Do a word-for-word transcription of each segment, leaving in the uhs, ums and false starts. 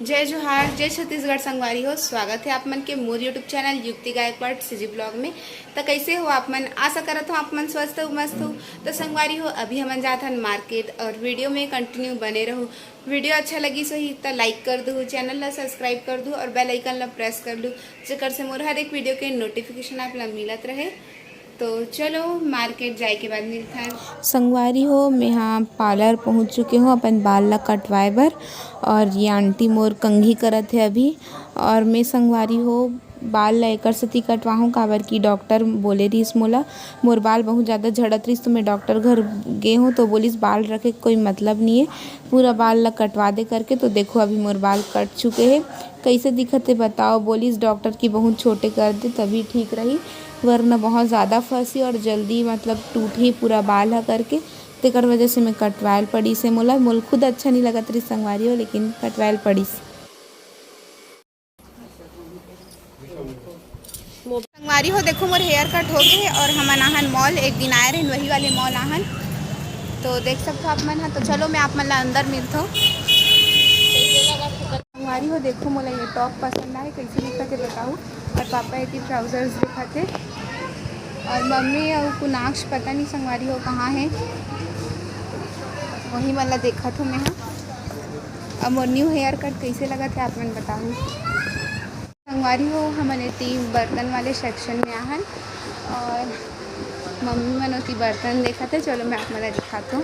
जय जोहार, जय छत्तीसगढ़ संगवारी हो। स्वागत है आप मन के मोर YouTube चैनल युक्ति गायकवाड़ सीजी ब्लॉग में। त कैसे हो आप मन? आशा करत हो आप मन स्वस्थ हो, मस्त हो। त संगवारी हो, अभी हमन जात हन मार्केट और वीडियो में कंटिन्यू बने रहो। वीडियो अच्छा लगिस होही त लाइक कर दू, चैनल ला सब्सक्राइब कर दू और बेल आइकन ला प्रेस कर लू, जेकर से मोर हर एक वीडियो के नोटिफिकेशन आप ला मिलत रहे। तो चलो, मार्केट जाए के बाद मिलथन। संगवारी हो, मैं हा पार्लर पहुँच चुके हूँ अपन बाल ला कटवाए बर, और ये आंटी मोर कंघी करत है अभी। और मैं संगवारी हो, बाल ला एकर सेती कटवाहूँ, काबर कि डॉक्टर बोले रिहिस मोला, मोर बाल बहुत ज़्यादा झड़त रिहिस, तो मैं डॉक्टर घर गे हूँ, तो बोलिस बाल रखे के कोई मतलब नहीं है, पूरा बाल ला कटवा दे करके। तो देखो, अभी मोर बाल कट चुके हैं। कैसे दिखत है बताओ? बोलिस डॉक्टर कि बहुत छोटे कर दे, तभी ठीक रही, वरना बहुत ज़्यादा फंसी और जल्दी, मतलब, टूटही पूरा बाल ह करके। तेकर वजह से मैं कटवायल पड़िस हे मोला। मोला खुद अच्छा नहीं लगत रहिस संगवारी हो, लेकिन कटवायल पड़िस। संगवारी हो, देखो, मोर हेयर कट हो गए हे और हमन आहन मॉल, एक दिन आए रहन, वही वाले मॉल आहन। तो देख सकथो आप मन ह। तो चलो, मैं आप मन ला अंदर मिलथो। संगवारी हो, देखो, मोला ये टॉप पसंद आए, कैसे दिखत हे बताओ। और पापा एती ट्राउजर्स दिखत हे, और मम्मी और कुनाक्ष पता नहीं संगवारी हो कहाँ है, वही मन ला देखत हो मैं हा। अब मोर न्यू हेयर कट कैसे लगत है, आप मन बताओ। संगवारी हो, हमन एती बर्तन वाले सेक्शन में आहन और मम्मी मन ओती बर्तन देखत हे। चलो, मैं आप मन ला दिखात हो।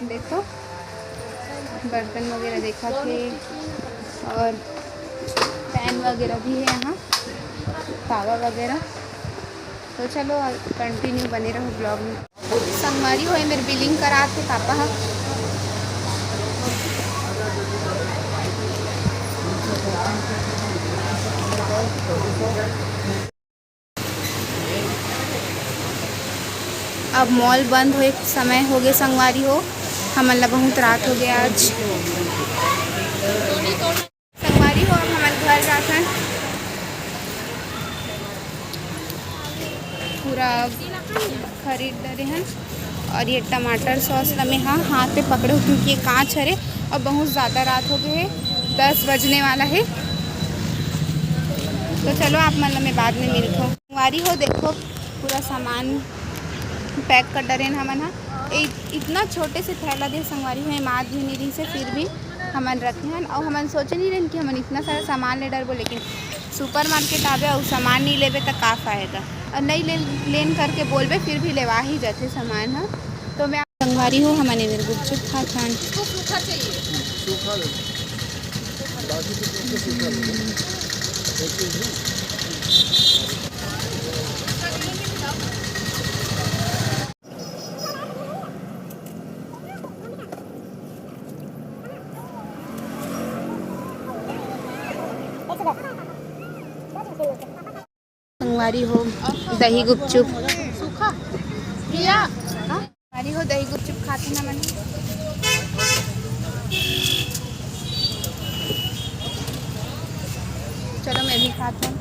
देखो, बर्तन वगैरह देखत हे और पैन वगैरह भी है यहाँ, तावा वगैरह। तो चलो, कंटिन्यू बने रहो ब्लॉग में। संगवारी हो, ए मेर बिलिंग करात हे पापा ह। अब मॉल बंद होए के समय हो गए संगवारी हो, हमन ला बहुत रात हो गया आज। संगवारी हो, अब हमन घर जाथन। पूरा खरीद डरे हन। और ये टमाटर सॉस ला मैं हा हाथ पे पकड़े हूँ, क्योंकि ये कांच हरे और बहुत ज़्यादा रात हो गए है, दस बजने वाला है। तो चलो, आप मन ला मैं बाद में मिलथो। संगवारी हो, देखो, पूरा सामान पैक कर डरेन हमन हा। ए-, इतना छोटे से थैला दे संगवारी हो, एमा आदमी नहीं रही से, फिर भी हमन रखे हन। और हमन सोचे नहीं रहन कि हमन इतना सारा सामान ले डरबो, लेकिन सुपरमार्केट आबे और सामान नहीं लेबे त का फायदा। और नहीं ले, लेन करके बोलबे, फिर भी लेवा ही जाथे सामान हा। तो मैं संगवारी हो, हमन ए मेर गुपचुप खात हन। सूखा ले। बाकी तो सूखा ले। संगवारी हो, दही गुपचुप। सूखा? पिया? हाँ? संगवारी हो, दही गुपचुप खाते ना मन। चलो, मैं भी खाती हूँ।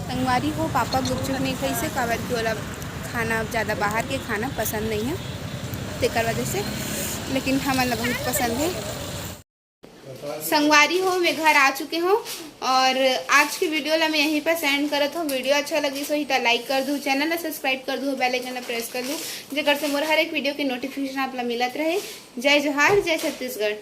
संगवारी हो, पापा गुपचुप नहीं खाई से, काबर कि ओला खाना, ज़्यादा बाहर के खाना पसंद नहीं है, तेकर वजह से। लेकिन हमन ला बहुत पसंद है। संगवारी हो, मैं घर आ चुके हूँ और आज की वीडियो ला मैं यहीं पर सेंड करत हूँ। वीडियो अच्छा लगी सो ही तो लाइक कर दू, चैनल ला सब्सक्राइब कर दू, बेल आइकन ला प्रेस कर दू, जेकर से मोर हर एक वीडियो के नोटिफिकेशन आप ला मिलत रहे। जय जोहार, जय छत्तीसगढ़।